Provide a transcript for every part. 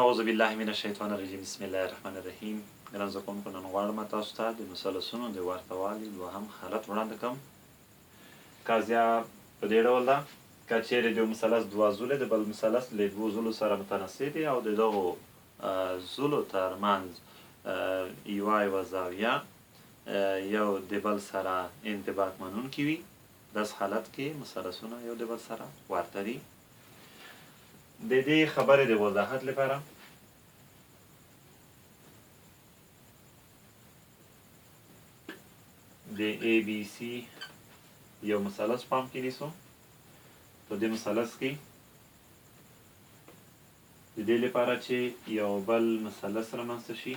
اعوذ بالله من الشیطان الرجیم بسم الله الرحمن الرحیم. ګران زده کوونکو، نن غواړم تاسو ته د مثلثونو د ورته والي دوهم حالت وړاندې کړم. قضیه په دې ډول ده، که چیرې د یو مثلث دوه ضلع د بل مثلث له دوو ضلعو سره متناسب او د دغو ضلعو ترمنځ یوه یوه زاویه یو د بل سره انطباق منونکي وي، داسې حالت کې مثلثونه یو د بل سره ورته دي. د دې خبرې د وضاحت لپاره د A B C یو مثلث پام کې نیسو. په دې مثلث کې د دې لپاره چې یو بل مثلث رامنځته شي،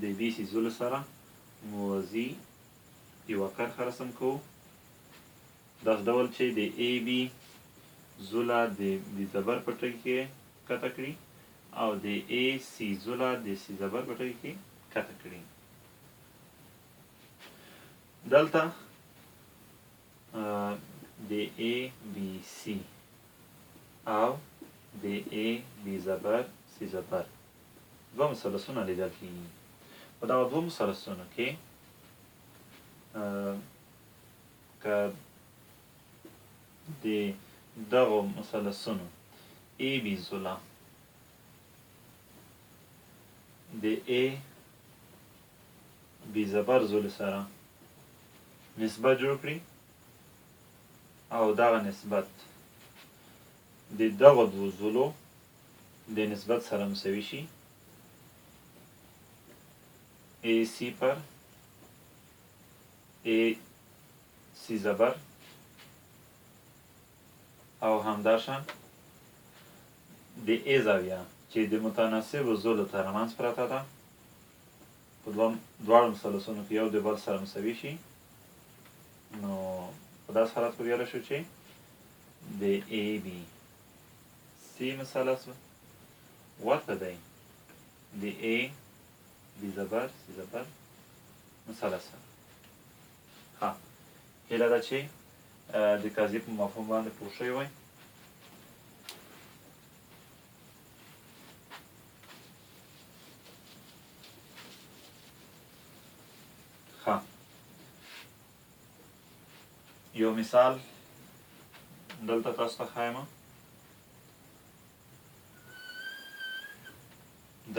د B C ضلع سره موازي یوه کرښه رسم کوو، داسې ډول چې د A B ضلع د B زبر په ټکي کې قطع کړي او د A C ضلع د C زبر په ټکي کې قطع کړي. دلته د A B C او د A B زبر C زبر دوه مثلثونه لیدل کېږي. په دغه دوه مثلثونو کې که د دغو مثلثونو A B ضلع د A B زبر ضلع سره نسبت جوړ کړي او دغه نسبت د دغو دوو ضلعو د نسبت سره مساوي شي، A C پر A C زبر، او همداشان د A زاویه چې د متناسبو ضلعو ترمنځ پرته ده په دواړو مثلثونو کې یو د بل سره مساوي شي، نو په داسې حالت کې ویلی شو چې د A B C مثلث ورته دی د A B زبر C زبر مثلث سره. ها، هیله ده چې د قضیې په مفهوم باندې پوه شوي وئ. ښه، یو مثال دلته تاسو ته ښایم.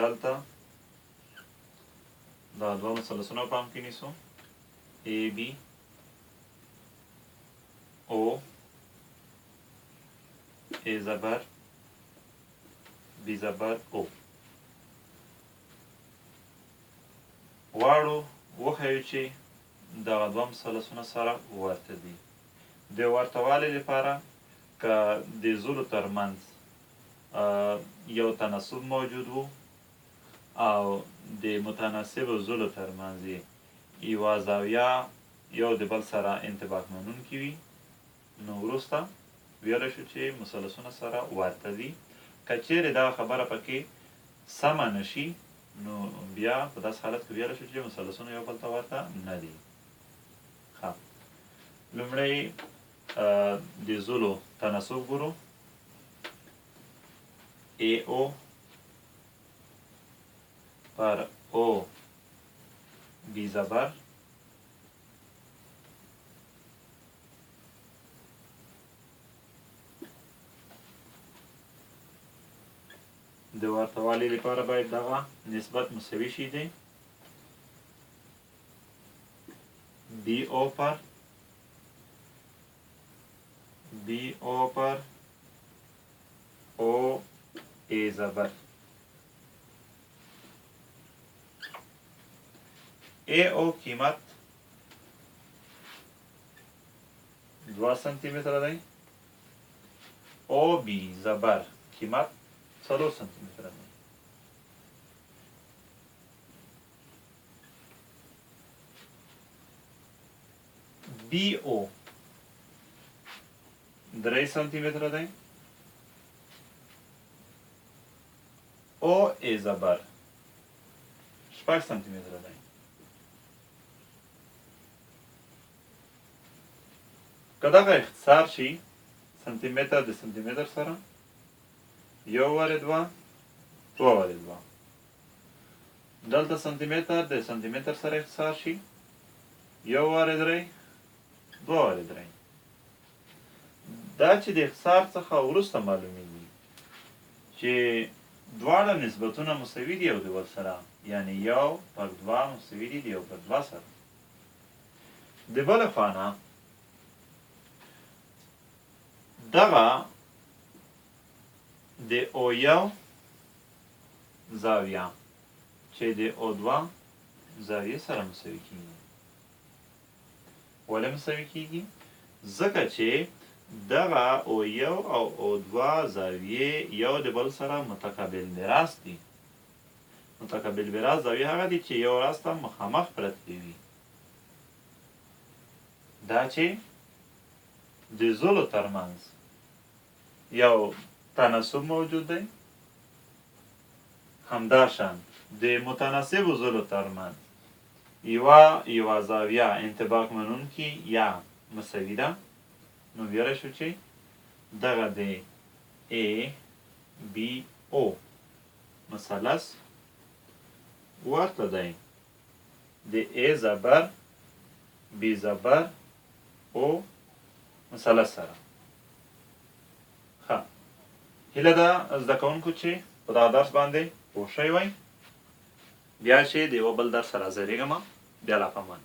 دلته دا دوه مثلثونه پام کې نیسو، A B O A زبر B زبر O. غواړو وښیو چې دغه دوه مثلثونه سره ورته دي. د ورته والي لپاره که د ضلعو ترمنځ یو تناسب موجود وو او د متناسبو ضلعو ترمنځ یې یوه زاویه یو د بل سره انطباق منونکي وي، نو وروسته ویلی شو چې مثلثونه سره ورته دي. که چیرې دغه خبره پکې سمه نه شي، نو بیا په داسې حالت کې ویلی شو چې مثلثونه یو بل ته ورته نه دي. ښه، لومړی د ضلعو تناسب ګورو. A O پر O B زبر د ورته والي لپاره باید دغه نسبت مساوي شي دی B O پر B O پر O A زبر. A O قیمت 2 سانتي متره دی، O B زبر قیمت 4 سانتي متره دی. B O 3 سانتي متره دی، O A زبر 6 سانتي متره دی. که دغه اختصار شي سانتي متر د سانتي متر سره یو وارې دوه، دوه وارې دوه. دلته سانتي متر د سانتي متر سره اختصار شي، یو وارې درې، دوه وارې درې. دا چې د اختصار څخه وروسته معلومیږي چې دواړه نسبتونه مساوي دي یو د بل سره، یعنی یو پر دوه مساوي دي د یو پر دوه سره. د بلې خوا نه دغه د او یو زاویه چې د او دوه زاویې سره مساوي کیږي. ولې مساوي کیږي؟ ځکه چې دغه او یو او او دوه زاویې یو د بل سره متقابل براس دي. متقابل براس زاویې هغه دي چې یو راس ته مخامخ پرتې وي. دا چې د ضلعو ترمنځ یو تناسب موجود دی، همداشان د متناسبو ضلعو ترمنځ یوه یوه زاویه انطباق منونکي یا مساوي ده، نو ویلی شو چې دغه د A B O مثلث ورته دی د A زبر B زبر O مثلث سره. ښه، هیله ده زده کوونکو چې په دغه درس باندې پوه شوی وئ. بیا چې د یوه بل درس سره حاضرېږم، بیا لا په امان.